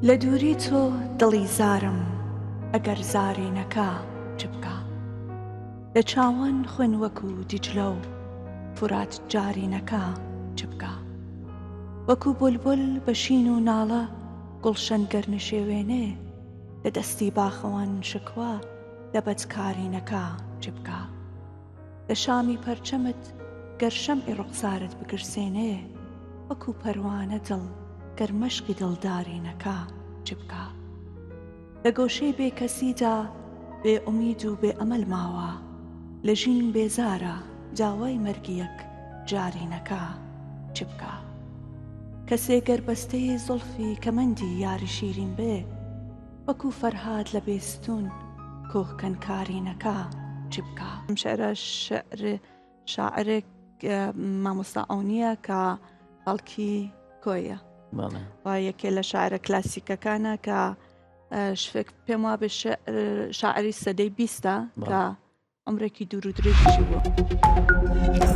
لە دووری تۆ دڵی زارم ئەگەر زاری نەکا چ بکا؟ لە چاوان خوێن وەکوو دیجلە و فورات جاری نەکا چ بکا؟ وەکوو بولبول بە شین و ناڵە گوڵشەن گەر نشێوێنێ لە دەستی باخەوان شکوە لە بەدکاری نەکا چ بکا؟ لە شامی پەرچەمت گەر شەمعی ڕوخسارت بگرسێنێ وەکوو پەروانە دڵ گەر مەشقی دڵداری نەکا چ بکا؟ لە گۆشەی بێ کەسیدا بێ ئومید و بێ ئەمەل ماوە لە ژین بێزارە داوای مەرگی یەک جاری نەکا چ بکا؟ کەسێ گەر بەستەی زوڵفی کەمەندی یاری شیرین بێ وەکو فەرهاد لە بێستون کۆه کەن کاری نەکا چ بکا؟ ئەم شعرە شعر شاعرێک مامۆستا عەونییە کە خەڵکی کۆیە و یەکێ لە شاعرە کلاسیکەکانە کە شفێک پێم وابێ شاعری سەدەی بیستە کە عمرێکی دوور و درێژیشی بووە.